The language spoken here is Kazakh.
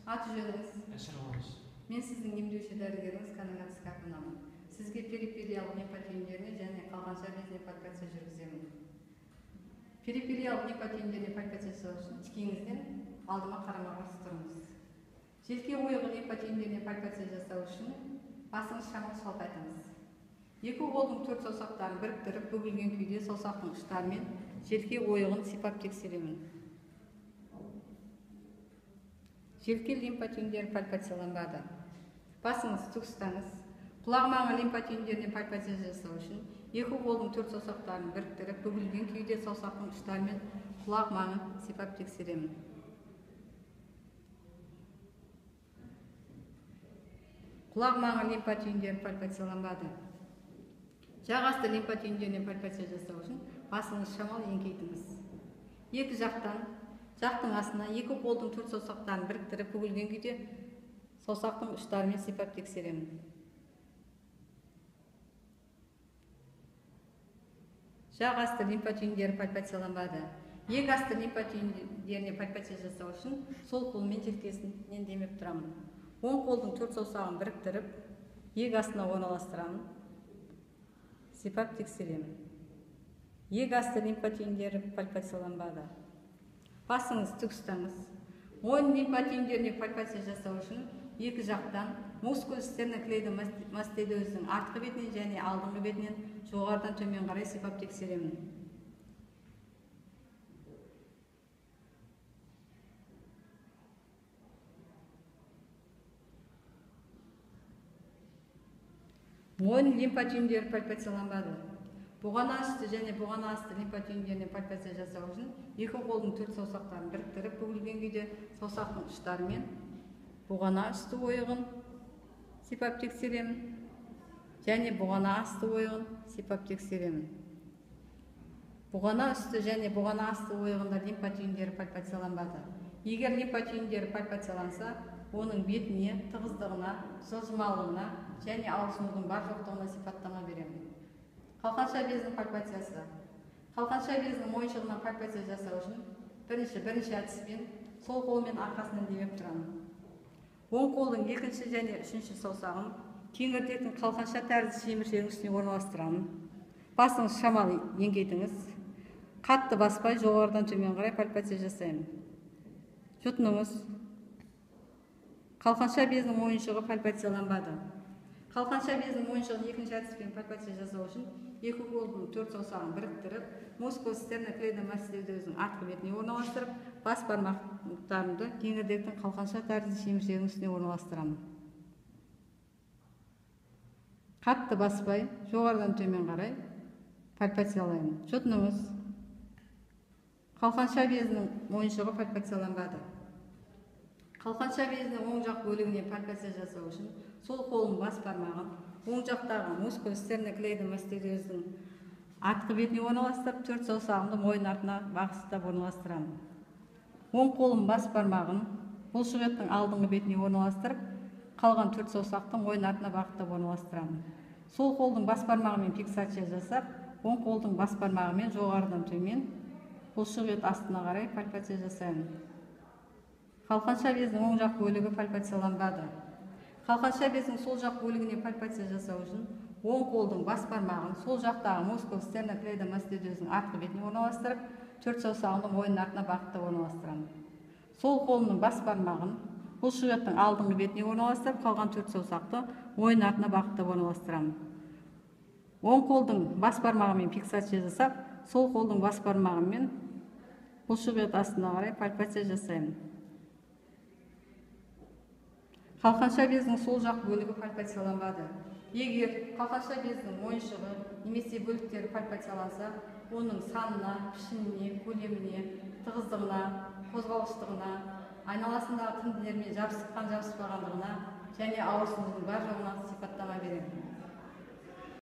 Аты жөніңіз? Әшір Қуаныш. Мен сіздің емдеуші дәрігеріңіз Канагат Скапинамын. Сізге перифериялық лимфа түйіндеріне және қалқанша безіне пальпация жүргіземін. Перифериялық лимфа түйіндеріне пальпация жасау үшін тікеңізден алдыма қарама-қарсы тұрыңыз. Желке ойығы лимфа түйіндеріне пальпация жасау үшін басыңыз шамалы шалқайтыңыз. Екі қолдың төрт саусақтарын біріктіріп, бүгілген күйде саусақтың ұштарымен желке ойығын сипап тексеремін. Желке лимфа түйіндері пальпацияланбады. Басыңыз түк ұстаңыз. Құлақ маңы лимфа түйіндеріне пальпация жасау үшін екі қолдың төрт саусақтарын біріктіріп, бүгілген күйде саусақтың ұштарымен құлақ маңын сипап тексеремін. Құлақ маңы лимфа түйіндері пальпацияланбады. Жақ асты лимфа түйіндеріне пальпация жасау үшін басыңыз шамалы еңкейтіңіз. Екі жақтан, жақтың астына екі қолдың төрт саусақтарын біріктіріп, бүгілген күйде саусақтың ұштарымен сипап тексеремін. Жақ асты лимфа түйіндері пальпацияланбады. Иек асты лимфа түйіндеріне пальпация жасау үшін сол қолмен желкесінен демеп тұрамын. Оң қолдың төрт саусағын біріктіріп, иек астына орналастырамын. Сипап тексеремін. Иек асты лимфа түйіндері пальпацияланбады. Басыңыз түк ұстаңыз. Мойын лимфа түйіндеріне пальпация жасау үшін екі жақтан мускул стерноклеидомастидеустың артқы бетінен және алдыңғы бетінен жоғарыдан төмен қарай сипап тексеремін. Мойын лимфа түйіндері пальпацияланбады. Бұғана үсті және бұғана асты лимфа түйіндеріне пальпация жасау үшін екі қолдың төрт саусақтарын біріктіріп, бүгілген күйде саусақтың ұштарымен бұғана үсті ойығын сипап тексеремін және бұғана асты ойығын сипап тексеремін. Бұғана үсті және бұғана асты ойығында лимфа түйіндері пальпацияланбады. Егер лимфа түйіндері пальпацияланса, оның бетіне, тығыздығына, жылжымалығына және ауырсынудың бар жоқтығына сипаттама беремін. Қалқанша безінің пальпациясы. Қалқанша безінің мойыншығына пальпация жасау үшін бірінші әдіспен сол қолмен арқасынан демеп тұрамын. Оң қолдың екінші және үшінші саусағын кеңірдектің қалқанша тәрізді шеміршегінің үстіне орналастырамын. Басыңыз шамалы еңкейтіңіз. Қатты баспай жоғарыдан төмен қарай пальпация жасаймын. Жұтыныңыз. Қалқанша безінің мойыншығы пальпацияланбады. Қалқанша безінің мойыншығын екінші әдіспен пальпация жасау үшін екі қолдың төрт саусағын біріктіріп, мускул стерноклеидомастидеустың артқы бетіне орналастырып, бас бармақтарымды кеңірдектің қалқанша тәрізді шеміршегінің үстіне орналастырамын. Қатты баспай, жоғарыдан төмен қарай пальпациялаймын. Жұтыныңыз. Қалқанша безінің мойыншығы пальпацияланбады. Қалқанша безінің оң жақ бөлігіне пальпация жасау үшін сол қолының бас бармағын оң жақтағы мускул стерноклеидомастидеустың артқы бетіне орналастырып, төрт саусағымды мойын артына бағыттап орналастырамын. Оң қолым бас бармағын бұлшық еттің алдыңғы бетіне орналастырып, қалған төрт саусақты мойын артына бағыттап орналастырамын. Сол қолдың бас бармағымен фиксация жасап, оң қолдың бас бармағымен жоғарыдан төмен бұлшық ет астына қарай пальпация жасаймын. Қалқанша безінің оң жақ бөлігі пальпацияланбады. Қалқанша безінің сол жақ бөлігіне пальпация жасау үшін оң қолдың бас бармағын сол жақтағы мускул стерноклеидомастидеустың артқы бетіне орналастырып, төрт саусағымды мойын артына бағыттап орналастырамын. Сол қолымның бас бармағын бұлшық еттің алдыңғы бетіне орналастырып, қалған төрт саусақты мойын артына бағыттап орналастырамын. Оң қолдың бас бармағымен фиксация жасап, сол қолдың бас бармағымен бұлшық ет астына қарай пальпация жасаймын. Қалқанша безінің сол жақ бөлігі пальпацияланбады. Егер қалқанша безінің мойыншығы немесе бөліктері пальпацияланса, оның санына, пішініне, көлеміне, тығыздығына, қозғалғыштығына, айналасындағы тінділермен жабысқан жабыспағандығына және ауырсынудың бар жоғына сипаттама беремін.